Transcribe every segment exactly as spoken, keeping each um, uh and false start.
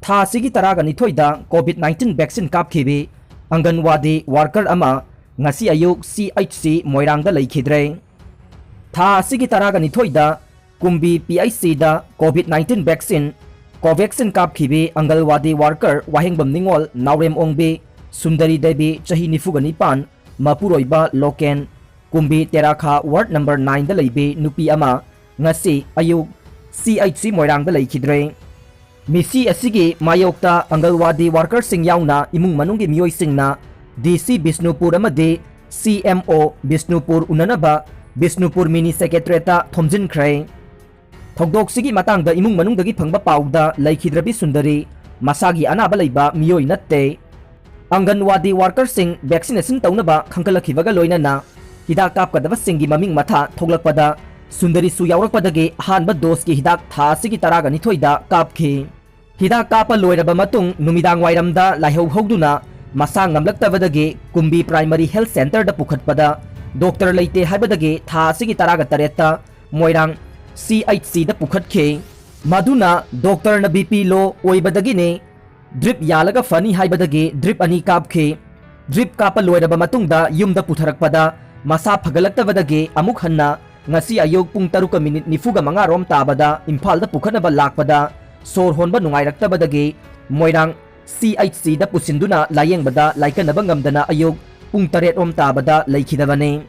ꯊꯥ ꯑꯁꯤꯒꯤ ꯇꯔꯥꯒ ꯅꯤꯊꯣꯏꯗ COVID nineteen vaccine ꯀꯥꯞꯈꯤꯕꯤ ꯑꯪꯒꯟꯋꯥꯗꯤ worker ꯑꯃ ꯉꯁꯤ ꯑꯌꯨꯛ CHC ꯃꯣꯏꯔꯥꯡꯗ ꯂꯩꯈꯤꯗ꯭ꯔꯦ꯫ ꯊꯥ ꯑꯁꯤꯒꯤ ꯇꯔꯥꯒ ꯅꯤꯊꯣꯏꯗ ꯀꯨꯝꯕꯤ PHCꯗ COVID nineteen vaccine Covaxin ꯀꯥꯞꯈꯤꯕꯤ ꯑꯪꯒꯜꯋꯥꯗꯤ worker ꯋꯥꯍꯦꯡꯕꯝ ꯅꯤꯉꯣꯜ ꯅꯥꯎꯔꯦꯝ ꯑꯣꯡꯕꯤ ꯁꯨꯟꯗꯔꯤ ꯗꯦꯕꯤ, ꯆꯍꯤ ꯅꯤꯐꯨꯒ ꯅꯤꯄꯥꯟ, ꯃꯄꯨꯔꯣꯏꯕ ꯂꯣꯀꯦꯟ, ꯀꯨꯝꯕꯤ ꯇꯦꯔꯥꯈꯥ ward number nineꯗ ꯂꯩꯕꯤ ꯅꯨꯄꯤ ꯑꯃ ꯉꯁꯤ ꯑꯌꯨꯛ CHC ꯃꯣꯏꯔꯥꯡꯗ ꯂꯩꯈꯤꯗ꯭ꯔꯦ꯫ ꯃꯤꯁꯤ ꯑꯁꯤꯒꯤ ꯃꯥꯌꯣꯛꯇ ꯑꯪꯒꯜꯋꯥꯗꯤ workerꯁꯤꯡ ꯌꯥꯎꯅ ꯏꯃꯨꯡ ꯃꯅꯨꯡꯒꯤ ꯃꯤꯑꯣꯏꯁꯤꯡꯅ DC ꯕꯤꯁꯅꯨꯄꯨꯔ ꯑꯃꯗꯤ CMO ꯕꯤꯁꯅꯨꯄꯨꯔ ꯎꯅꯅꯕ ꯕꯤꯁꯅꯨꯄꯨꯔ mini secretariatꯇ ꯊꯣꯝꯖꯤꯟꯈ꯭ꯔꯦ꯫ ꯊꯧꯗꯣꯛꯁꯤꯒꯤ ꯃꯇꯥꯡꯗ ꯏꯃꯨꯡ ꯃꯅꯨꯡꯗꯒꯤ ꯐꯪꯕ ꯄꯥꯎꯗ, ꯂꯩꯈꯤꯗ꯭ꯔꯕꯤ ꯁꯨꯟꯗꯔꯤ ꯃꯁꯥꯒꯤ ꯑꯅꯥꯕ ꯂꯩꯕ ꯃꯤꯑꯣꯏ ꯅꯠꯇꯦ꯫ ꯑꯪꯒꯟꯋꯥꯗꯤ workerꯁꯤꯡ vaccination ꯇꯧꯅꯕ ꯈꯟꯒꯠꯂꯛꯈꯤꯕꯒ ꯂꯣꯏꯅꯅ ꯍꯤꯗꯥꯛ ꯀꯥꯞꯀꯗꯕꯁꯤꯡꯒꯤ ꯃꯃꯤꯡ ꯃꯊꯥ ꯊꯣꯛꯂꯛꯄꯗ ꯁꯨꯟꯗꯔꯤꯁꯨ ꯌꯥꯎꯔꯛꯄꯗꯒꯤ ꯑꯍꯥꯟꯕ doseꯀꯤ ꯍꯤꯗꯥꯛ ꯊꯥ ꯑꯁꯤꯒꯤ ꯇꯔꯥꯒ ꯅꯤꯊꯣꯏꯗ ꯀꯥꯞꯈꯤ꯫ ꯍꯤꯗꯥꯛ ꯀꯥꯞꯄ ꯂꯣꯏꯔꯕ ꯃꯇꯨꯡ ꯅꯨꯃꯤꯗꯥꯡ ꯋꯥꯏꯔꯝꯗ ꯂꯥꯏꯍꯧ ꯍꯧꯗꯨꯅ ꯃꯁꯥ ꯉꯝꯂꯛꯇꯕꯗꯒꯤ ꯀꯨꯝꯕꯤ primary health centreꯗ ꯄꯨꯈꯠꯄꯗ doctor ꯂꯩꯇꯦ ꯍꯥꯏꯕꯗꯒꯤ ꯊꯥ ꯑꯁꯤꯒꯤ ꯇꯔꯥꯒ ꯇꯔꯦꯠꯇ ꯃꯣꯏꯔꯥꯡ CHCꯗ ꯄꯨꯈꯠꯈꯤ꯫ ꯃꯗꯨꯅ doctorꯅ BP low ꯑꯣꯏꯕꯗꯒꯤꯅꯤ, drip ꯌꯥꯜꯂꯒ ꯐꯅꯤ ꯍꯥꯏꯕꯗꯒꯤ drip ꯑꯅꯤ ꯀꯥꯞꯈꯤ꯫ Drip ꯀꯥꯞꯄ ꯂꯣꯏꯔꯕ ꯃꯇꯨꯡꯗ ꯌꯨꯝꯗ ꯄꯨꯊꯔꯛꯄꯗ ꯃꯁꯥ ꯐꯒꯠꯂꯛꯇꯕꯗꯒꯤ ꯑꯃꯨꯛ ꯍꯟꯅ ꯉꯁꯤ ꯑꯌꯨꯛ ꯄꯨꯡ ꯇꯔꯨꯛꯀ minute ꯅꯤꯐꯨꯒ ꯃꯉꯥ ꯔꯣꯝ ꯇꯥꯕꯗ ꯏꯝꯐꯥꯜꯗ ꯄꯨꯈꯠꯅꯕ ꯂꯥꯛꯄꯗ ꯁꯣꯔ ꯍꯣꯟꯕ ꯅꯨꯡꯉꯥꯏꯔꯛꯇꯕꯗꯒꯤ ꯃꯣꯏꯔꯥꯡ CHCꯗ ꯄꯨꯁꯤꯟꯗꯨꯅ ꯂꯥꯌꯦꯡꯕꯗ ꯂꯥꯏꯀꯠꯅꯕ ꯉꯝꯗꯅ ꯑꯌꯨꯛ ꯄꯨꯡ ꯇꯔꯦꯠ ꯔꯣꯝ ꯇꯥꯕꯗ ꯂꯩꯈꯤꯗꯕꯅꯤ꯫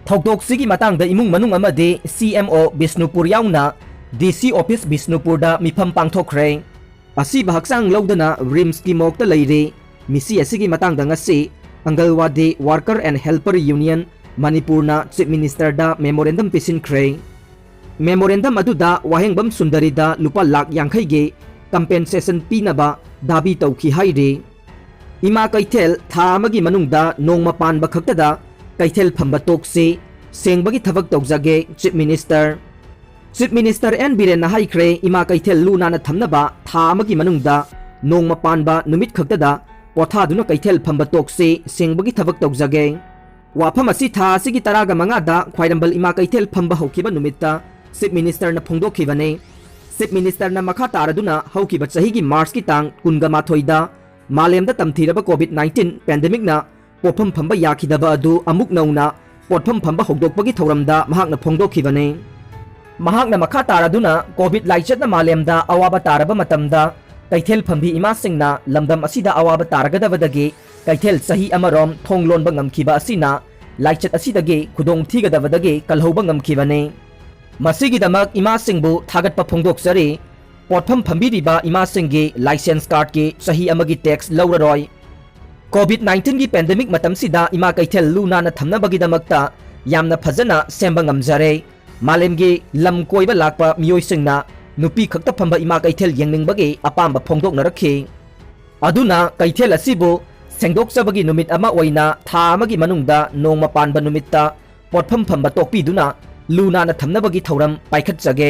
ꯊꯧꯗꯣꯛꯁꯤꯒꯤ ꯃꯇꯥꯡꯗ ꯏꯃꯨꯡ ꯃꯅꯨꯡ ꯑꯃꯗꯤ CMO ꯕꯤꯁꯅꯨꯄꯨꯔ ꯌꯥꯎꯅ DC office ꯕꯤꯁꯅꯨꯄꯨꯔꯗ ꯃꯤꯐꯝ ꯄꯥꯡꯊꯣꯛꯈ꯭ꯔꯦ꯫ ꯑꯁꯤꯕ ꯍꯛꯆꯥꯡ ꯂꯧꯗꯅ RIMSꯀꯤ morgueꯇ ꯂꯩꯔꯤ꯫ ꯃꯤꯁꯤ ꯑꯁꯤꯒꯤ ꯃꯇꯥꯡꯗ ꯉꯁꯤ ꯑꯪꯒꯜꯋꯥꯗꯤ worker and helper union ꯃꯅꯤꯄꯨꯔꯅ Chief Ministerꯗ memorandum ꯄꯤꯁꯤꯟꯈ꯭ꯔꯦ꯫ Memorandum ꯑꯗꯨꯗ ꯋꯥꯍꯦꯡꯕꯝ ꯁꯨꯟꯗꯔꯤꯗ ꯂꯨꯄꯥ ꯂꯥꯈ ꯌꯥꯡꯈꯩꯒꯤ compensation ꯄꯤꯅꯕ ꯗꯥꯕꯤ ꯇꯧꯈꯤ ꯍꯥꯏꯔꯤ꯫ ꯏꯃꯥ ꯀꯩꯊꯦꯜ ꯊꯥ ꯑꯃꯒꯤ ꯃꯅꯨꯡꯗ ꯅꯣꯡꯃ ꯄꯥꯟꯕ ꯈꯛꯇꯗ ꯀꯩꯊꯦꯜ ꯐꯝꯕ ꯇꯣꯛꯁꯤ, ꯁꯦꯡꯕꯒꯤ ꯊꯕꯛ ꯇꯧꯖꯒꯦ Chief Minister꯫ Chief Minister N ꯕꯤꯔꯦꯟꯅ ꯍꯥꯏꯈ꯭ꯔꯦ, ꯏꯃꯥ ꯀꯩꯊꯦꯜ ꯂꯨ ꯅꯥꯟꯅ ꯊꯝꯅꯕ ꯊꯥ ꯑꯃꯒꯤ ꯃꯅꯨꯡꯗ ꯅꯣꯡꯃ ꯄꯥꯟꯕ ꯅꯨꯃꯤꯠ ꯈꯛꯇꯗ ꯄꯣꯊꯥꯗꯨꯅ ꯀꯩꯊꯦꯜ ꯐꯝꯕ ꯇꯣꯛꯁꯤ, ꯁꯦꯡꯕꯒꯤ ꯊꯕꯛ ꯇꯧꯖꯒꯦ꯫ ꯋꯥꯐꯝ ꯑꯁꯤ ꯊꯥ ꯑꯁꯤꯒꯤ ꯇꯔꯥꯒ ꯃꯉꯥꯗ ꯈ꯭ꯋꯥꯏꯔꯝꯕꯟ ꯏꯃꯥ ꯀꯩꯊꯦꯜ ꯐꯝꯕ ꯍꯧꯈꯤꯕ ꯅꯨꯃꯤꯠꯇ Chief Ministerꯅ ꯐꯣꯡꯗꯣꯛꯈꯤꯕꯅꯤ꯫ Chief Ministerꯅ ꯃꯈꯥ ꯇꯥꯔꯗꯨꯅ ꯍꯧꯈꯤꯕ ꯆꯍꯤꯒꯤ Marchꯀꯤ ꯇꯥꯡ ꯀꯨꯟꯒ ꯃꯥꯊꯣꯏꯗ ꯃꯥꯂꯦꯝꯗ ꯇꯝꯊꯤꯔꯕ COVID nineteen pandemicꯅ ꯄꯣꯠꯐꯝ ꯐꯝꯕ ꯌꯥꯈꯤꯗꯕ ꯑꯗꯨ ꯑꯃꯨꯛ ꯅꯧꯅ ꯄꯣꯠꯐꯝ ꯐꯝꯕ ꯍꯧꯗꯣꯛꯄꯒꯤ ꯊꯧꯔꯝꯗ ꯃꯍꯥꯛꯅ ꯐꯣꯡꯗꯣꯛꯈꯤꯕꯅꯤ꯫ ꯃꯍꯥꯛꯅ ꯃꯈꯥ ꯇꯥꯔꯗꯨꯅ COVID ꯂꯥꯏꯆꯠꯅ ꯃꯥꯂꯦꯝꯗ ꯑꯋꯥꯕ ꯇꯥꯔꯕ ꯃꯇꯝꯗ ꯀꯩꯊꯦꯜ ꯐꯝꯕꯤ ꯏꯃꯥꯁꯤꯡꯅ ꯂꯝꯗꯝ ꯑꯁꯤꯗ ꯑꯋꯥꯕ ꯇꯥꯔꯒꯗꯕꯗꯒꯤ ꯀꯩꯊꯦꯜ ꯆꯍꯤ ꯑꯃꯔꯣꯝ ꯊꯣꯡ ꯂꯣꯟꯕ ꯉꯝꯈꯤꯕ ꯑꯁꯤꯅ ꯂꯥꯏꯆꯠ ꯑꯁꯤꯗꯒꯤ ꯈꯨꯗꯣꯡ ꯊꯤꯒꯗꯕꯗꯒꯤ ꯀꯜꯍꯧꯕ ꯉꯝꯈꯤꯕꯅꯤ꯫ ꯃꯁꯤꯒꯤꯗꯃꯛ ꯏꯃꯥꯁꯤꯡꯕꯨ ꯊꯥꯒꯠꯄ ꯐꯣꯡꯗꯣꯛꯆꯔꯤ꯫ ꯄꯣꯠꯐꯝ ꯐꯝꯕꯤꯔꯤꯕ ꯏꯃꯥꯁꯤꯡꯒꯤ license cardꯀꯤ ꯆꯍꯤ ꯑꯃꯒꯤ tax ꯂꯧꯔꯔꯣꯏ꯫ COVID nineteenꯒꯤ pandemic ꯃꯇꯝꯁꯤꯗ ꯏꯃꯥ ꯀꯩꯊꯦꯜ ꯂꯨ ꯅꯥꯟꯅ ꯊꯝꯅꯕꯒꯤꯗꯃꯛꯇ ꯌꯥꯝꯅ ꯐꯖꯅ ꯁꯦꯝꯕ ꯉꯝꯖꯔꯦ꯫ ꯃꯥꯂꯦꯝꯒꯤ ꯂꯝ ꯀꯣꯏꯕ ꯂꯥꯛꯄ ꯃꯤꯑꯣꯏꯁꯤꯡꯅ ꯅꯨꯄꯤ ꯈꯛꯇ ꯐꯝꯕ ꯏꯃꯥ ꯀꯩꯊꯦꯜ ꯌꯦꯡꯅꯤꯡꯕꯒꯤ ꯑꯄꯥꯝꯕ ꯐꯣꯡꯗꯣꯛꯅꯔꯛꯈꯤ꯫ ꯑꯗꯨꯅ ꯀꯩꯊꯦꯜ ꯑꯁꯤꯕꯨ ꯁꯦꯡꯗꯣꯛꯆꯕꯒꯤ ꯅꯨꯃꯤꯠ ꯑꯃ ꯑꯣꯏꯅ ꯊꯥ ꯑꯃꯒꯤ ꯃꯅꯨꯡꯗ ꯅꯣꯡꯃ ꯄꯥꯟꯕ ꯅꯨꯃꯤꯠꯇ ꯄꯣꯠꯐꯝ ꯐꯝꯕ ꯇꯣꯛꯄꯤꯗꯨꯅ ꯂꯨ ꯅꯥꯟꯅ ꯊꯝꯅꯕꯒꯤ ꯊꯧꯔꯝ ꯄꯥꯏꯈꯠꯆꯒꯦ꯫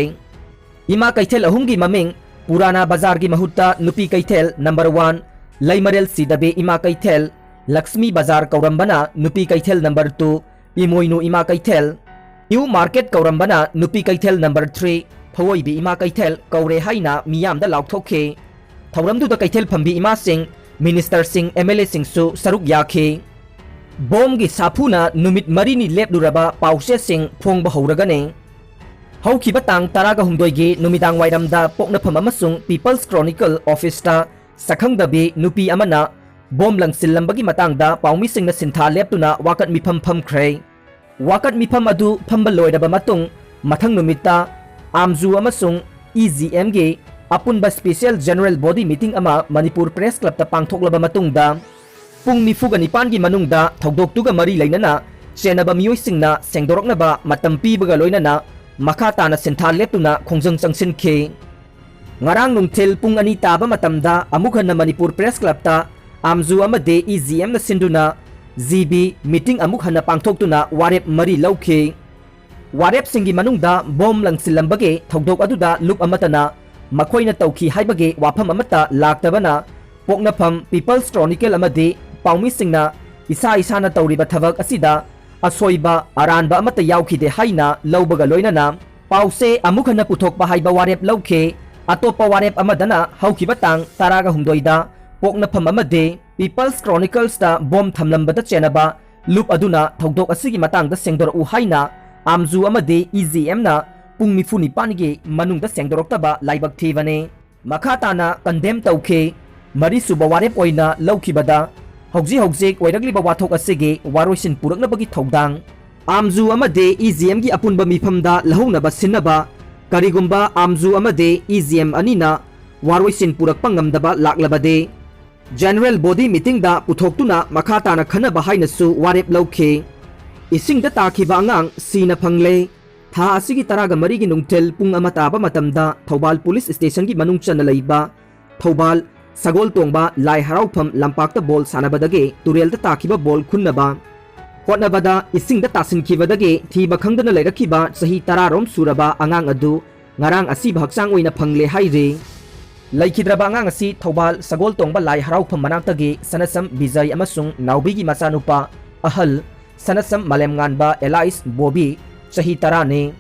ꯏꯃꯥ ꯀꯩꯊꯦꯜ ꯑꯍꯨꯝꯒꯤ ꯃꯃꯤꯡ ꯄꯨꯔꯥꯅꯥ ꯕꯖꯥꯔꯒꯤ ꯃꯍꯨꯠꯇ ꯅꯨꯄꯤ ꯀꯩꯊꯦꯜ number one, ꯂꯩꯃꯔꯦꯜ ꯁꯤꯗꯕꯤ ꯏꯃꯥ ꯀꯩꯊꯦꯜ, ꯂꯛꯁꯃꯤ ꯕꯖꯥꯔ ꯀꯧꯔꯝꯕꯅ ꯅꯨꯄꯤ ꯀꯩꯊꯦꯜ number two, ꯏꯃꯣꯏꯅꯨ ꯏꯃꯥ ꯀꯩꯊꯦꯜ, New Market ꯀꯧꯔꯝꯕꯅ ꯅꯨꯄꯤ ꯀꯩꯊꯦꯜ number three, ꯊꯧꯑꯣꯏꯕꯤ ꯏꯃꯥ ꯀꯩꯊꯦꯜ ꯀꯧꯔꯦ ꯍꯥꯏꯅ ꯃꯤꯌꯥꯝꯗ ꯂꯥꯎꯊꯣꯛꯈꯤ꯫ ꯊꯧꯔꯝꯗꯨꯗ ꯀꯩꯊꯦꯜ ꯐꯝꯕꯤ ꯏꯃꯥꯁꯤꯡ, ministerꯁꯤꯡ, MLAꯁꯤꯡꯁꯨ ꯁꯔꯨꯛ ꯌꯥꯈꯤ꯫ ꯕꯣꯝꯒꯤ ꯁꯥꯐꯨꯅ ꯅꯨꯃꯤꯠ ꯃꯔꯤꯅꯤ ꯂꯦꯞꯂꯨꯔꯕ ꯄꯥꯎꯆꯦꯁꯤꯡ ꯐꯣꯡꯕ ꯍꯧꯔꯒꯅꯤ꯫ ꯍꯧꯈꯤꯕ ꯇꯥꯡ ꯇꯔꯥꯒ ꯍꯨꯝꯗꯣꯏꯒꯤ ꯅꯨꯃꯤꯗꯥꯡ ꯋꯥꯏꯔꯝꯗ ꯄꯣꯛꯅꯐꯝ ꯑꯃꯁꯨꯡ People's Chronicle officeꯇ ꯁꯛꯈꯪꯗꯕꯤ ꯅꯨꯄꯤ ꯑꯃꯅ ꯕꯣꯝ ꯂꯪꯁꯤꯜꯂꯝꯕꯒꯤ ꯃꯇꯥꯡꯗ ꯄꯥꯎꯃꯤꯁꯤꯡꯅ ꯁꯤꯟꯊꯥ ꯂꯦꯞꯇꯨꯅ ꯋꯥꯀꯠ ꯃꯤꯐꯝ ꯐꯝꯈ꯭ꯔꯦ꯫ ꯋꯥꯀꯠ ꯃꯤꯐꯝ ꯑꯗꯨ ꯐꯝꯕ ꯂꯣꯏꯔꯕ ꯃꯇꯨꯡ, ꯃꯊꯪ ꯅꯨꯃꯤꯠꯇ ꯑꯥꯝꯖꯨ ꯑꯃꯁꯨꯡ EGMꯒꯤ ꯑꯄꯨꯟꯕ special general body meeting ꯑꯃ ꯃꯅꯤꯄꯨꯔ Press Clubꯇ ꯄꯥꯡꯊꯣꯛꯂꯕ ꯃꯇꯨꯡꯗ, ꯄꯨꯡ ꯅꯤꯐꯨꯒ ꯅꯤꯄꯥꯟꯒꯤ ꯃꯅꯨꯡꯗ ꯊꯧꯗꯣꯛꯇꯨꯒ ꯃꯔꯤ ꯂꯩꯅꯅ ꯆꯦꯟꯅꯕ ꯃꯤꯑꯣꯏꯁꯤꯡꯅ ꯁꯦꯡꯗꯣꯔꯛꯅꯕ ꯃꯇꯝ ꯄꯤꯕꯒ ꯂꯣꯏꯅꯅ ꯃꯈꯥ ꯇꯥꯅ ꯁꯤꯟꯊꯥ ꯂꯦꯞꯇꯨꯅ ꯈꯣꯡꯖꯪ ꯆꯪꯁꯤꯟꯈꯤ꯫ ꯉꯔꯥꯡ ꯅꯨꯡꯊꯤꯜ ꯄꯨꯡ ꯑꯅꯤ ꯇꯥꯕ ꯃꯇꯝꯗ ꯑꯃꯨꯛ ꯍꯟꯅ ꯃꯅꯤꯄꯨꯔ Press Clubꯇ ꯑꯥꯝꯖꯨ ꯑꯃꯗꯤ EGMꯅ ꯁꯤꯟꯗꯨꯅ GB meeting ꯑꯃꯨꯛ ꯍꯟꯅ ꯄꯥꯡꯊꯣꯛꯇꯨꯅ ꯋꯥꯔꯦꯞ ꯃꯔꯤ ꯂꯧꯈꯤ꯫ ꯋꯥꯔꯦꯞꯁꯤꯡꯒꯤ ꯃꯅꯨꯡꯗ ꯕꯣꯝ ꯂꯪꯁꯤꯜꯂꯝꯕꯒꯤ ꯊꯧꯗꯣꯛ ꯑꯗꯨꯗ ꯂꯨꯞ ꯑꯃꯠꯇꯅ ꯃꯈꯣꯏꯅ ꯇꯧꯈꯤ ꯍꯥꯏꯕꯒꯤ ꯋꯥꯐꯝ ꯑꯃꯠꯇ ꯂꯥꯛꯇꯕꯅ, ꯄꯣꯛꯅꯐꯝ People's Chronicle ꯑꯃꯗꯤ ꯄꯥꯎꯃꯤꯁꯤꯡꯅ ꯏꯁꯥ ꯏꯁꯥꯅ ꯇꯧꯔꯤꯕ ꯊꯕꯛ ꯑꯁꯤꯗ ꯑꯁꯣꯏꯕ ꯑꯔꯥꯟꯕ ꯑꯃꯠꯇ ꯌꯥꯎꯈꯤꯗꯦ ꯍꯥꯏꯅ ꯂꯧꯕꯒ ꯂꯣꯏꯅꯅ, ꯄꯥꯎꯁꯦ ꯑꯃꯨꯛ ꯍꯟꯅ ꯄꯨꯊꯣꯛꯄ ꯍꯥꯏꯕ ꯋꯥꯔꯦꯞ ꯂꯧꯈꯤ꯫ ꯑꯇꯣꯞꯄ ꯋꯥꯔꯦꯞ ꯑꯃꯗꯅ ꯍꯧꯈꯤꯕ ꯇꯥꯡ ꯇꯔꯥꯒ ꯍꯨꯝꯗꯣꯏꯗ ꯄꯣꯛꯅꯐꯝ ꯑꯃꯗꯤ People's Chroniclesꯇ ꯕꯣꯝ ꯊꯝꯂꯝꯕꯗ ꯆꯦꯟꯅꯕ ꯂꯨꯞ ꯑꯗꯨꯅ ꯊꯧꯗꯣꯛ ꯑꯁꯤꯒꯤ ꯃꯇꯥꯡꯗ ꯁꯦꯡꯗꯣꯔꯛꯎ ꯍꯥꯏꯅ ꯑꯥꯝꯖꯨ ꯑꯃꯗꯤ ꯏ ꯖꯤ ꯑꯦꯝꯅ ꯄꯨꯡ ꯅꯤꯐꯨ ꯅꯤꯄꯥꯟꯒꯤ ꯃꯅꯨꯡꯗ ꯁꯦꯡꯗꯣꯔꯛꯇꯕ ꯂꯥꯏꯕꯛ ꯊꯤꯕꯅꯤ꯫ ꯃꯈꯥ ꯇꯥꯅ ꯀꯟꯗꯦꯝ ꯇꯧꯈꯤ꯫ ꯃꯔꯤꯁꯨꯕ ꯋꯥꯔꯦꯞ ꯑꯣꯏꯅ ꯂꯧꯈꯤꯕꯗ ꯍꯧꯖꯤꯛ ꯍꯧꯖꯤꯛ ꯑꯣꯏꯔꯛꯂꯤꯕ ꯋꯥꯊꯣꯛ ꯑꯁꯤꯒꯤ ꯋꯥꯔꯣꯏꯁꯤꯟ ꯄꯨꯔꯛꯅꯕꯒꯤ ꯊꯧꯗꯥꯡ ꯑꯥꯝꯖꯨ ꯑꯃꯗꯤ ꯏ ꯖꯤ ꯑꯦꯝꯒꯤ ꯑꯄꯨꯟꯕ ꯃꯤꯐꯝꯗ ꯂꯧꯍꯧꯅꯕ ꯁꯤꯟꯅꯕ꯫ ꯀꯔꯤꯒꯨꯝꯕ ꯑꯥꯝꯖꯨ ꯑꯃꯗꯤ ꯏ ꯖꯤ ꯑꯦꯝ ꯑꯅꯤꯅ ꯋꯥꯔꯣꯏꯁꯤꯟ ꯄꯨꯔꯛꯄ ꯉꯝꯗꯕ ꯂꯥꯛꯂꯕꯗꯤ General Body Meetingꯗ ꯄꯨꯊꯣꯛꯇꯨꯅ ꯃꯈꯥ ꯇꯥꯅ ꯈꯟꯅꯕ ꯍꯥꯏꯅꯁꯨ ꯋꯥꯔꯦꯞ ꯂꯧꯈꯤ꯫ ꯏꯁꯤꯡꯗ ꯇꯥꯈꯤꯕ ꯑꯉꯥꯡ ꯁꯤꯅ ꯐꯪꯂꯦ꯫ ꯊꯥ ꯑꯁꯤꯒꯤ ꯇꯔꯥꯒ ꯃꯔꯤꯒꯤ ꯅꯨꯡꯊꯤꯜ ꯄꯨꯡ ꯑꯃ ꯇꯥꯕ ꯃꯇꯝꯗ ꯊꯧꯕꯥꯜ ꯄꯨꯂꯤꯁ ꯁ꯭ꯇꯦꯁꯟꯒꯤ ꯃꯅꯨꯡ ꯆꯟꯅ ꯂꯩꯕ ꯊꯧꯕꯥꯜ ꯁꯒꯣꯜ ꯇꯣꯡꯕ ꯂꯥꯏ ꯍꯔꯥꯎꯐꯝ ꯂꯝꯄꯥꯛꯇ ꯕꯣꯜ ꯁꯥꯟꯅꯕꯗꯒꯤ ꯇꯨꯔꯦꯜꯗ ꯇꯥꯈꯤꯕ ꯕꯣꯜ ꯈꯨꯟꯅꯕ ꯍꯣꯠꯅꯕꯗ ꯏꯁꯤꯡꯗ ꯇꯥꯁꯤꯟꯈꯤꯕꯗꯒꯤ ꯊꯤꯕ ꯈꯪꯗꯅ ꯂꯩꯔꯛꯈꯤꯕ ꯆꯍꯤ ꯇꯔꯥꯔꯣꯝ ꯁꯨꯔꯕ ꯑꯉꯥꯡ ꯑꯗꯨ ꯉꯔꯥꯡ ꯑꯁꯤꯕ ꯍꯛꯆꯥꯡ ꯑꯣꯏꯅ ꯐꯪꯂꯦ ꯍꯥꯏꯔꯤ꯫ ꯂꯩꯈꯤꯗ꯭ꯔꯕ ꯑꯉꯥꯡ ꯑꯁꯤ ꯊꯧꯕꯥꯜ ꯁꯒꯣꯜ ꯇꯣꯡꯕ ꯂꯥꯏ ꯍꯔꯥꯎꯐꯝ ꯃꯅꯥꯛꯇꯒꯤ ꯁꯅꯁꯝ ꯕꯤꯖꯩ ꯑꯃꯁꯨꯡ ꯅꯥꯎꯕꯤꯒꯤ ꯃꯆꯥꯅꯨꯄꯥ ꯑꯍꯜ ꯁꯅꯁꯝ ꯃꯥꯂꯦꯝꯉꯥꯟꯕ ꯑꯦꯂꯥꯏꯁ ꯕꯣꯕꯤ, ꯆꯍꯤ ꯇꯔꯥꯅꯤ꯫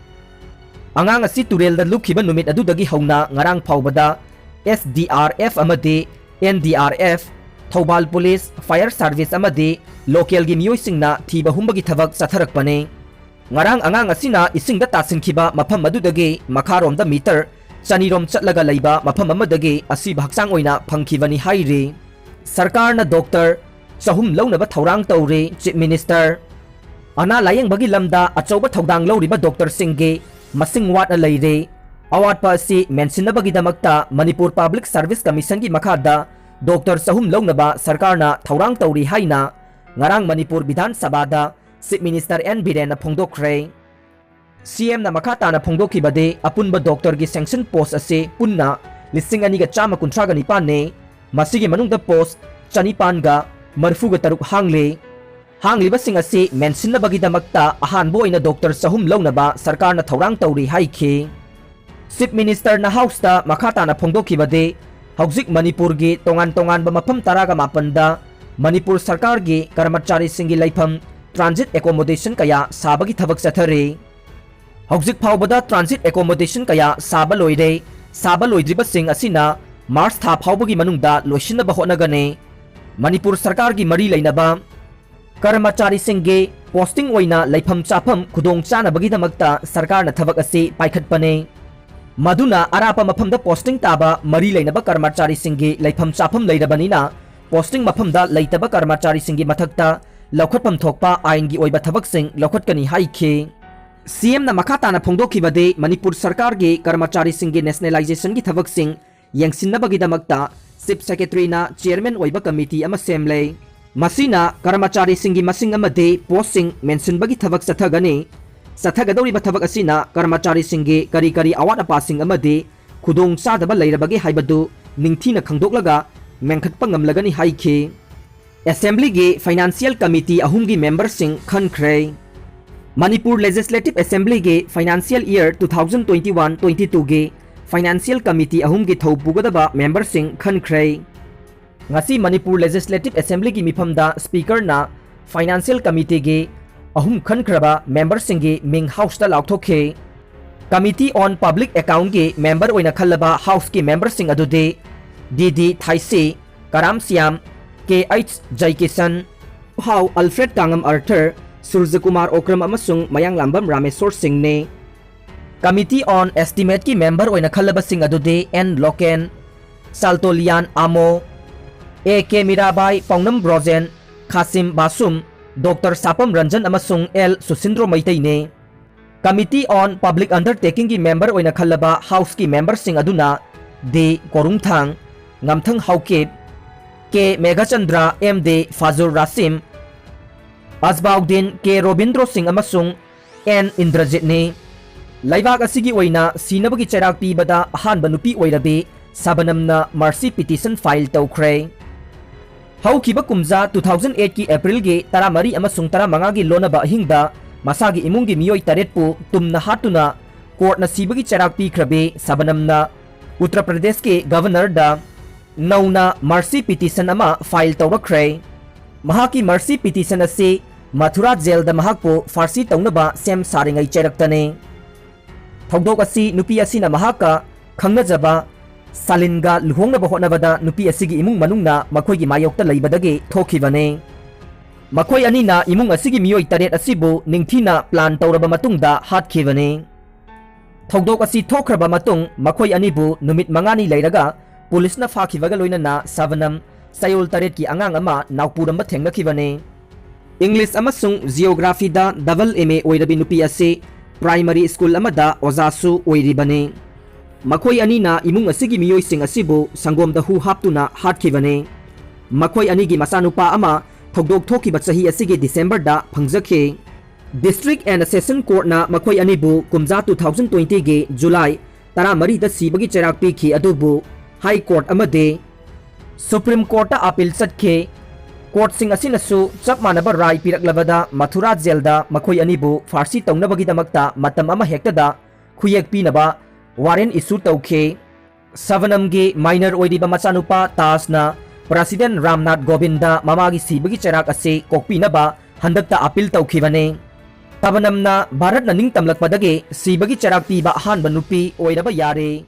ꯑꯉꯥꯡ ꯑꯁꯤ ꯇꯨꯔꯦꯜꯗ ꯂꯨꯞꯈꯤꯕ ꯅꯨꯃꯤꯠ ꯑꯗꯨꯗꯒꯤ ꯍꯧꯅ ꯉꯔꯥꯡ ꯐꯥꯎꯕꯗ ꯑꯦꯁ ꯗꯤ ꯑꯥꯔ ꯑꯦꯐ ꯑꯃꯗꯤ N D R F, Thoubal police, Fire service ꯑꯃꯗꯤ ꯂꯣꯀꯦꯜꯒꯤ ꯃꯤꯑꯣꯏꯁꯤꯡꯅ ꯊꯤꯕ ꯍꯨꯝꯕꯒꯤ ꯊꯕꯛ ꯆꯠꯊꯔꯛꯄꯅꯤ꯫ ꯉꯔꯥꯡ ꯑꯉꯥꯡ ꯑꯁꯤꯅ ꯏꯁꯤꯡꯗ ꯇꯥꯁꯤꯟꯈꯤꯕ ꯃꯐꯝ ꯑꯗꯨꯗꯒꯤ ꯃꯈꯥꯔꯣꯝꯗ ꯃꯤꯇꯔ ꯆꯅꯤꯔꯣꯝ ꯆꯠꯂꯒ ꯂꯩꯕ ꯃꯐꯝ ꯑꯃꯗꯒꯤ ꯑꯁꯤꯕ ꯍꯛꯆꯥꯡ ꯑꯣꯏꯅ ꯐꯪꯈꯤꯕꯅꯤ ꯍꯥꯏꯔꯤ꯫ ꯁꯔꯀꯥꯔꯅ ꯗꯣꯛꯇꯔ ꯆꯍꯨꯝ ꯂꯧꯅꯕ ꯊꯧꯔꯥꯡ ꯇꯧꯔꯤ, ꯆꯤꯐ ꯃꯤꯅꯤꯁꯇꯔ꯫ ꯑꯅꯥ ꯂꯥꯌꯦꯡꯕꯒꯤ ꯂꯝꯗ ꯑꯆꯧꯕ ꯊꯧꯗꯥꯡ ꯂꯧꯔꯤꯕ ꯗꯣꯛꯇꯔꯁꯤꯡꯒꯤ ꯃꯁꯤꯡ ꯋꯥꯠꯅ ꯂꯩꯔꯦ꯫ ꯑꯋꯥꯠꯄ ꯑꯁꯤ ꯃꯦꯟꯁꯤꯟꯅꯕꯒꯤꯗꯃꯛꯇ ꯃꯅꯤꯄꯨꯔ ꯄꯕ꯭ꯂꯤꯛ ꯁꯔꯚꯤꯁ ꯀꯃꯤꯁꯟꯒꯤ ꯃꯈꯥꯗ ꯗꯣꯛꯇꯔ ꯆꯍꯨꯝ ꯂꯧꯅꯕ ꯁꯔꯀꯥꯔꯅ ꯊꯧꯔꯥꯡ ꯇꯧꯔꯤ ꯍꯥꯏꯅ ꯉꯔꯥꯡ ꯃꯅꯤꯄꯨꯔ ꯕꯤꯙꯥꯟ ꯁꯚꯥꯗ ꯆꯤꯐ ꯃꯤꯅꯤꯁꯇꯔ ꯑꯦꯟ ꯕꯤꯔꯦꯟꯅ ꯐꯣꯡꯗꯣꯛꯈ꯭ꯔꯦ꯫ ꯁꯤ ꯑꯦꯝꯅ ꯃꯈꯥ ꯇꯥꯅ ꯐꯣꯡꯗꯣꯛꯈꯤꯕꯗꯤ, ꯑꯄꯨꯟꯕ ꯗꯣꯛꯇꯔꯒꯤ ꯁꯦꯡꯁꯟ ꯄꯣꯁ ꯑꯁꯤ ꯄꯨꯟꯅ ꯂꯤꯁꯤꯡ ꯑꯅꯤꯒ ꯆꯥꯝꯃ ꯀꯨꯟꯊ꯭ꯔꯥꯒ ꯅꯤꯄꯥꯟꯅꯤ꯫ ꯃꯁꯤꯒꯤ ꯃꯅꯨꯡꯗ ꯄꯣꯁ ꯆꯅꯤꯄꯥꯟꯒ ꯃꯔꯤꯐꯨꯒ ꯇꯔꯨꯛ ꯍꯥꯡꯂꯤ꯫ ꯍꯥꯡꯂꯤꯕꯁꯤꯡ ꯑꯁꯤ ꯃꯦꯟꯁꯤꯟꯅꯕꯒꯤꯗꯃꯛꯇ ꯑꯍꯥꯟꯕ ꯑꯣꯏꯅ ꯗꯣꯛꯇꯔ ꯆꯍꯨꯝ ꯂꯧꯅꯕ ꯁꯔꯀꯥꯔꯅ ꯊꯧꯔꯥꯡ ꯇꯧꯔꯤ ꯍꯥꯏꯈꯤ꯫ ꯆꯤꯐ ꯃꯤꯅꯤꯁꯇꯔꯅ ꯍꯥꯎꯁꯇ ꯃꯈꯥ ꯇꯥꯅ ꯐꯣꯡꯗꯣꯛꯈꯤꯕꯗꯤ, ꯍꯧꯖꯤꯛ ꯃꯅꯤꯄꯨꯔꯒꯤ ꯇꯣꯉꯥꯟ ꯇꯣꯉꯥꯟꯕ ꯃꯐꯝ ꯇꯔꯥꯒ ꯃꯥꯄꯟꯗ ꯃꯅꯤꯄꯨꯔ ꯁꯔꯀꯥꯔꯒꯤ ꯀꯔꯃꯆꯥꯔꯤꯁꯤꯡꯒꯤ ꯂꯩꯐꯝ ꯇ꯭ꯔꯥꯟꯖꯤꯠ ꯑꯦꯀꯣꯃꯣꯗꯦꯁꯟ ꯀꯌꯥ ꯁꯥꯕꯒꯤ ꯊꯕꯛ ꯆꯠꯊꯔꯤ꯫ ꯍꯧꯖꯤꯛ ꯐꯥꯎꯕꯗ transit accommodation ꯀꯌꯥ ꯁꯥꯕ ꯂꯣꯏꯔꯦ꯫ ꯁꯥꯕ ꯂꯣꯏꯗ꯭ꯔꯤꯕꯁꯤꯡ ꯑꯁꯤꯅ ꯃꯥꯔꯆ ꯊꯥ ꯐꯥꯎꯕꯒꯤ ꯃꯅꯨꯡꯗ ꯂꯣꯏꯁꯤꯟꯅꯕ ꯍꯣꯠꯅꯒꯅꯤ꯫ ꯃꯅꯤꯄꯨꯔ ꯁꯔꯀꯥꯔꯒꯤ ꯃꯔꯤ ꯂꯩꯅꯕ ꯀꯔꯃꯆꯥꯔꯤꯁꯤꯡꯒꯤ posting ꯑꯣꯏꯅ ꯂꯩꯐꯝ ꯆꯥꯐꯝ ꯈꯨꯗꯣꯡ ꯆꯥꯅꯕꯒꯤꯗꯃꯛꯇ ꯁꯔꯀꯥꯔꯅ ꯊꯕꯛ ꯑꯁꯤ ꯄꯥꯏꯈꯠꯄꯅꯤ꯫ ꯃꯗꯨꯅ ꯑꯔꯥꯞꯄ ꯃꯐꯝꯗ posting ꯇꯥꯕ ꯃꯔꯤ ꯂꯩꯅꯕ ꯀꯔꯃꯆꯥꯔꯤꯁꯤꯡꯒꯤ ꯂꯩꯐꯝ ꯆꯥꯐꯝ ꯂꯩꯔꯕꯅꯤꯅ, posting ꯃꯐꯝꯗ ꯂꯩꯇꯕ ꯀꯔꯃꯆꯥꯔꯤꯁꯤꯡꯒꯤ ꯃꯊꯛꯇ ꯂꯧꯈꯠꯐꯝ ꯊꯣꯛꯄ ꯑꯥꯏꯟꯒꯤ ꯑꯣꯏꯕ ꯊꯕꯛꯁꯤꯡ ꯂꯧꯈꯠꯀꯅꯤ ꯍꯥꯏꯈꯤ꯫ CM ꯅ ꯃꯈꯥ ꯇꯥꯅ ꯐꯣꯡꯗꯣꯛꯈꯤꯕꯗꯤ, ꯃꯅꯤꯄꯨꯔ ꯁꯔꯀꯥꯔꯒꯤ ꯀꯔꯃꯆꯥꯔꯤꯁꯤꯡꯒꯤ nationalization ꯒꯤ ꯊꯕꯛꯁꯤꯡ ꯌꯦꯡꯁꯤꯟꯅꯕꯒꯤꯗꯃꯛꯇ Chief Secretary ꯅ chairman ꯑꯣꯏꯕ committee ꯑꯃ ꯁꯦꯝꯂꯦ꯫ ꯃꯁꯤꯅ ꯀꯔꯃꯆꯥꯔꯤꯁꯤꯡꯒꯤ ꯃꯁꯤꯡ ꯑꯃꯗꯤ post ꯁꯤꯡ ꯃꯦꯟꯁꯤꯟꯕꯒꯤ ꯊꯕꯛ ꯆꯠꯊꯒꯅꯤ꯫ ꯆꯠꯊꯒꯗꯧꯔꯤꯕ ꯊꯕꯛ ꯑꯁꯤꯅ ꯀꯔꯃꯆꯥꯔꯤꯁꯤꯡꯒꯤ ꯀꯔꯤ ꯀꯔꯤ ꯑꯋꯥꯠ ꯑꯄꯥꯁꯤꯡ ꯑꯃꯗꯤ ꯈꯨꯗꯣꯡ ꯆꯥꯗꯕ ꯂꯩꯔꯕꯒꯦ ꯍꯥꯏꯕꯗꯨ ꯅꯤꯡꯊꯤꯅ ꯈꯪꯗꯣꯛꯂꯒ ꯃꯦꯟꯈꯠꯄ ꯉꯝꯂꯒꯅꯤ ꯍꯥꯏꯈꯤ꯫ Assembly ꯒꯤ Financial Committee ꯑꯍꯨꯝꯒꯤ member ꯁꯤꯡ ꯈꯟꯈ꯭ꯔꯦ꯫ ꯃꯅꯤꯄꯨꯔ Legislative Assembly ꯒꯤ financial year two thousand twenty-one twenty-two ꯒꯤ Financial Committee ꯑꯍꯨꯝꯒꯤ ꯊꯧ ꯄꯨꯒꯗꯕ member ꯁꯤꯡ ꯈꯟꯈ꯭ꯔꯦ꯫ ꯉꯁꯤ ꯃꯅꯤꯄꯨꯔ Legislative Assembly ꯒꯤ ꯃꯤꯐꯝꯗ Speaker ꯅ Financial Committee ꯒꯤ ꯑꯍꯨꯝ ꯈꯟꯈ꯭ꯔꯕ member ꯁꯤꯡꯒꯤ ꯃꯤꯡ House ꯇ ꯂꯥꯎꯊꯣꯛꯈꯤ꯫ Committee on Public Account ꯀꯤ member ꯑꯣꯏꯅ ꯈꯜꯂꯕ House ꯀꯤ member ꯁꯤꯡ ꯑꯗꯨꯗꯤ ꯗꯤ ꯗꯤ ꯊꯥꯏꯁꯤ, ꯀꯔꯥꯝ ꯁ꯭ꯌꯥꯝ, ꯀꯦ ꯑꯩꯆ ꯖꯩꯀꯤꯁꯟ, ꯍꯥꯎ ꯑꯜꯐ꯭ꯔꯦꯗ ꯇꯥꯉꯝ ꯑꯥꯔꯊꯔ, ꯁꯨꯔꯖꯀꯨꯃꯥꯔ ꯑꯣꯀ꯭ꯔꯝ ꯑꯃꯁꯨꯡ ꯃꯌꯥꯡꯂꯥꯝꯕꯝ ꯔꯥꯃꯦꯁꯣꯔ ꯁꯤꯡꯅꯤ꯫ Committee on Estimate ꯀꯤ member ꯑꯣꯏꯅ ꯈꯜꯂꯕꯁꯤꯡ ꯑꯗꯨꯗꯤ N Loken, Saltolian Amo, A K Mirabai, Paonam Brojen, Khashim Vashum, doctor Sapam Ranjan ꯑꯃꯁꯨꯡ ꯑꯦꯜ ꯁꯨꯁꯤꯟꯗ꯭ꯔꯣ ꯃꯩꯇꯩꯅꯤ꯫ Committee on Public Undertaking ꯒꯤ member ꯑꯣꯏꯅ ꯈꯜꯂꯕ House ꯀꯤ member ꯁꯤꯡ ꯑꯗꯨꯅ ꯗꯤ ꯀꯣꯔꯨꯡꯊꯥꯡ, ꯉꯝꯊꯪ ꯍꯥꯎꯀꯤꯞ, ꯀꯦ ꯃꯦꯘꯆꯟꯗ꯭ꯔ, ꯑꯦꯝ ꯗꯤ ꯐꯥꯖꯨꯔ ꯔꯥꯁꯤꯝ, ꯑꯖꯕꯥꯎꯗꯤꯟ, ꯀꯦ ꯔꯣꯕꯤꯟꯗ꯭ꯔꯣ ꯁꯤꯡ ꯑꯃꯁꯨꯡ ꯑꯦꯟ ꯏꯟꯗ꯭ꯔꯖꯤꯠꯅꯤ꯫ ꯂꯩꯕꯥꯛ ꯑꯁꯤꯒꯤ ꯑꯣꯏꯅ ꯁꯤꯅꯕꯒꯤ ꯆꯩꯔꯥꯛ ꯄꯤꯕꯗ ꯑꯍꯥꯟꯕ ꯅꯨꯄꯤ ꯑꯣꯏꯔꯕꯤ ꯁꯕꯅꯝꯅ mercy petition file ꯇꯧꯈ꯭ꯔꯦ꯫ ꯍꯧꯈꯤꯕ ꯀꯨꯝꯖꯥ two thousand eight ꯀꯤ April ꯒꯤ ꯇꯔꯥꯃꯔꯤ ꯑꯃꯁꯨꯡ ꯇꯔꯥꯃꯉꯥꯒꯤ ꯂꯣꯟꯅꯕ ꯑꯍꯤꯡꯗ ꯃꯁꯥꯒꯤ ꯏꯃꯨꯡꯒꯤ ꯃꯤꯑꯣꯏ ꯇꯔꯦꯠꯄꯨ ꯇꯨꯝꯅ ꯍꯥꯠꯇꯨꯅ court ꯅ ꯁꯤꯕꯒꯤ ꯆꯩꯔꯥꯛ ꯄꯤꯈ꯭ꯔꯕꯤ ꯁꯕꯅꯝꯅ ꯎꯠꯇꯔ ꯄ꯭ꯔꯗꯦꯁꯀꯤ Governor ꯗ ꯅꯧꯅ mercy petition ꯑꯃ file ꯇꯧꯔꯛꯈ꯭ꯔꯦ꯫ ꯃꯍꯥꯛꯀꯤ mercy petition ꯑꯁꯤ ꯃꯊꯨꯔꯥ ꯖꯦꯜꯗ ꯃꯍꯥꯛꯄꯨ ꯐꯥꯔꯁꯤ ꯇꯧꯅꯕ ꯁꯦꯝ ꯁꯥꯔꯤꯉꯩ ꯆꯩꯔꯛꯇꯅꯤ꯫ ꯊꯧꯗꯣꯛ ꯑꯁꯤ ꯅꯨꯄꯤ ꯑꯁꯤꯅ ꯃꯍꯥꯛꯀ ꯈꯪꯅꯖꯕ ꯁꯥꯂꯤꯟꯒ ꯂꯨꯍꯣꯡꯅꯕ ꯍꯣꯠꯅꯕꯗ ꯅꯨꯄꯤ ꯑꯁꯤꯒꯤ ꯏꯃꯨꯡ ꯃꯅꯨꯡꯅ ꯃꯈꯣꯏꯒꯤ ꯃꯥꯌꯣꯛꯇ ꯂꯩꯕꯗꯒꯤ ꯊꯣꯛꯈꯤꯕꯅꯤ꯫ ꯃꯈꯣꯏ ꯑꯅꯤꯅ ꯏꯃꯨꯡ ꯑꯁꯤꯒꯤ ꯃꯤꯑꯣꯏ ꯇꯔꯦꯠ ꯑꯁꯤꯕꯨ ꯅꯤꯡꯊꯤꯅ plan ꯇꯧꯔꯕ ꯃꯇꯨꯡꯗ ꯍꯥꯠꯈꯤꯕꯅꯤ꯫ ꯊꯧꯗꯣꯛ ꯑꯁꯤ ꯊꯣꯛꯈ꯭ꯔꯕ ꯃꯇꯨꯡ ꯃꯈꯣꯏ ꯑꯅꯤꯕꯨ ꯅꯨꯃꯤꯠ ꯃꯉꯥꯅꯤ ꯂꯩꯔꯒ ꯄꯨꯂꯤꯁꯅ ꯐꯥꯈꯤꯕꯒ ꯂꯣꯏꯅꯅ ꯁꯕꯅꯝ, ꯆꯌꯣꯜ ꯇꯔꯦꯠꯀꯤ ꯑꯉꯥꯡ ꯑꯃ ꯅꯥꯎꯄꯨꯔꯝꯕ ꯊꯦꯡꯅꯈꯤꯕꯅꯤ꯫ English ꯑꯃꯁꯨꯡ Geographyꯗ double M A ꯑꯣꯏꯔꯕꯤ ꯅꯨꯄꯤ ꯑꯁꯤ primary school ꯑꯃꯗ ꯑꯣꯖꯥꯁꯨ ꯑꯣꯏꯔꯤꯕꯅꯤ꯫ ꯃꯈꯣꯏ ꯑꯅꯤꯅ ꯏꯃꯨꯡ ꯑꯁꯤꯒꯤ ꯃꯤꯑꯣꯏꯁꯤꯡ ꯑꯁꯤꯕꯨ ꯁꯪꯒꯣꯝꯗ ꯍꯨ ꯍꯥꯞꯇꯨꯅ ꯍꯥꯠꯈꯤꯕꯅꯤ꯫ ꯃꯈꯣꯏ ꯑꯅꯤꯒꯤ ꯃꯆꯥꯅꯨꯄꯥ ꯑꯃ ꯊꯧꯗꯣꯛ ꯊꯣꯛꯈꯤꯕ ꯆꯍꯤ ꯑꯁꯤꯒꯤ Decemberꯗ ꯐꯪꯖꯈꯤ꯫ District and Session Courtꯅ ꯃꯈꯣꯏ ꯑꯅꯤꯕꯨ ꯀꯨꯝꯖꯥ two thousand twentyꯒꯤ July ꯇꯔꯥꯃꯔꯤꯗ ꯁꯤꯕꯒꯤ ꯆꯩꯔꯥꯛ ꯄꯤꯈꯤ, ꯑꯗꯨꯕꯨ High Court ꯑꯃꯗꯤ Supreme Courtꯇ appeal ꯆꯠꯈꯤ꯫ Courtꯁꯤꯡ ꯑꯁꯤꯅꯁꯨ ꯆꯞ ꯃꯥꯟꯅꯕ ꯔꯥꯏ ꯄꯤꯔꯛꯂꯕꯗ ꯃꯊꯨꯔꯥ ꯖꯦꯜꯗ ꯃꯈꯣꯏ ꯑꯅꯤꯕꯨ ꯐꯥꯔꯁꯤ ꯇꯧꯅꯕꯒꯤꯗꯃꯛꯇ ꯃꯇꯝ ꯑꯃ ꯍꯦꯛꯇꯗ ꯈꯨꯌꯦꯛ ꯄꯤꯅꯕ warrant issue ꯇꯧꯈꯤ꯫ ꯁꯕꯅꯝꯒꯤ minor ꯑꯣꯏꯔꯤꯕ ꯃꯆꯥꯅꯨꯄꯥ ꯇꯥꯖꯅ President ꯔꯥꯝꯅꯥꯊ ꯀꯣꯕꯤꯟꯗ ꯃꯃꯥꯒꯤ ꯁꯤꯕꯒꯤ ꯆꯩꯔꯥꯛ ꯑꯁꯤ ꯀꯣꯛꯄꯤꯅꯕ ꯍꯟꯗꯛꯇ appeal ꯇꯧꯈꯤꯕꯅꯤ꯫ ꯁꯕꯅꯝꯅ ꯚꯥꯔꯠꯅ ꯅꯤꯡꯇꯝꯂꯛꯄꯗꯒꯤ ꯁꯤꯕꯒꯤ ꯆꯩꯔꯥꯛ ꯄꯤꯕ ꯑꯍꯥꯟꯕ ꯅꯨꯄꯤ ꯑꯣꯏꯔꯕ ꯌꯥꯔꯦ꯫